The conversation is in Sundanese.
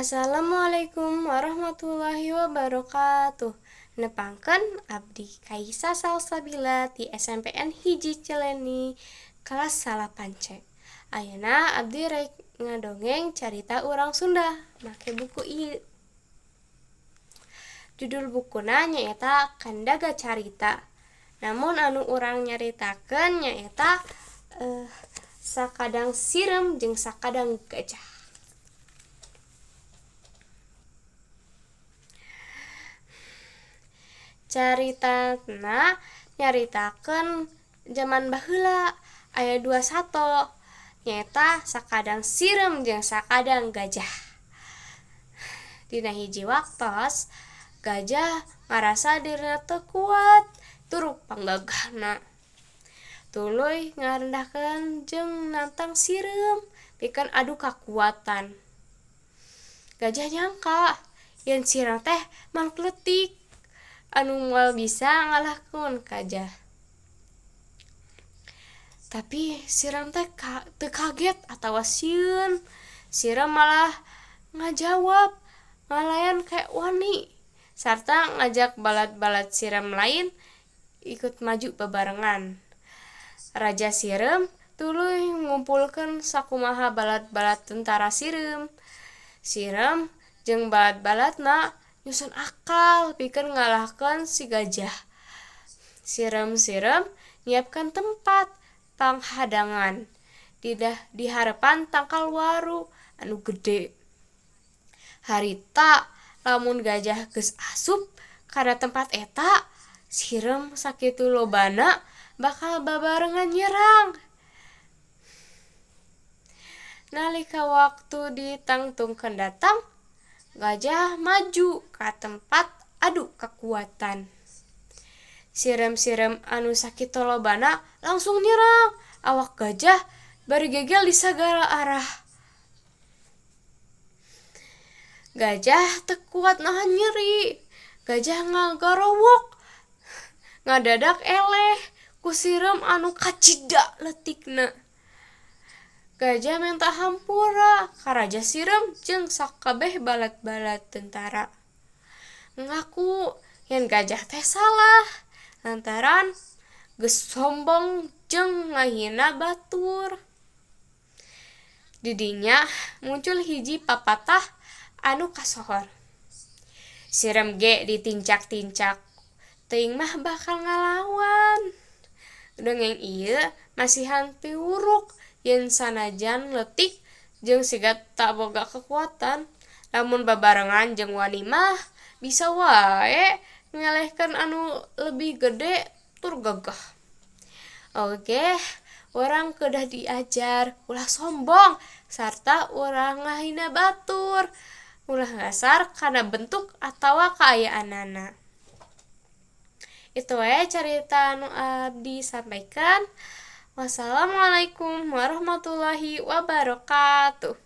Assalamualaikum warahmatullahi wabarakatuh. Nepangkeun abdi Kaisa Salsabila ti SMPN 1 Cileunyi kelas 8C. Ayeuna abdi rek ngadongeng carita urang Sunda make buku ieu. Judul bukuna nyaeta Kandaga Carita. Namun anu urang nyaritakeun nyaeta Sakadang Sireum jeung Sakadang Gajah. Caritana nyaritakeun jaman baheula aya dua sato, nyaeta Sakadang Sireum jeung Sakadang Gajah. Dina hiji waktos, gajah ngarasa dirina teu kuat tur panggagahna. Tuluy ngarendahkeun jeung nantang sireum pikeun adu kakuatan. Gajah nyangka yen sireum teh makhluk leutik anu moal bisa ngalahkeun gajah. Tapi sireum teh teu kaget atawa sieun. Sireum malah ngajawab ngalayan kayak wani sarta ngajak balad-balad sireum lain ikut maju bebarengan. Raja Sireum tuluy ngumpulkeun sakumaha balad-balad tentara sireum. Sireum jeung balad-baladna nyusun akal pikeun ngalahkeun si gajah. Sireum-sireum nyiapkeun tempat panghadangan di harepan tangkal waru anu gede. Harita lamun gajah geus asup kana tempat eta, sireum sakitu lobana bakal babarengan nyerang. Nalika waktu ditangtungkeun datang, gajah maju ka tempat adu kakuatan. Sireum-sireum anu sakitu lobana langsung nyerang awak gajah bari gegel di sagala arah. Gajah teu kuat nahan nyeri. Gajah ngagarowok, ngadadak eleh ku sireum anu kacida leutikna. Gajah minta hampura ka Raja Sireum jeung sakabeh balad-balad tentara. Ngaku yen gajah teh salah lantaran geus sombong jeung ngahina batur. Didinya muncul hiji papatah anu kasohor. Sireum ge ditincak-tincak, teuing mah bakal ngalawan. Dongeng ieu masihan piwuruk yen sanajan leutik jeung siga tak boga kekuatan, lamun babarengan jeung wani mah bisa wae ngelehkeun anu lebih gede tur gagah. Oge, urang kedah diajar ulah sombong sarta ulah ngahina batur, ulah ngasar kana bentuk atawa kaayaanana. Itu wae carita anu abdi sampaikan. Wassalamualaikum warahmatullahi wabarakatuh.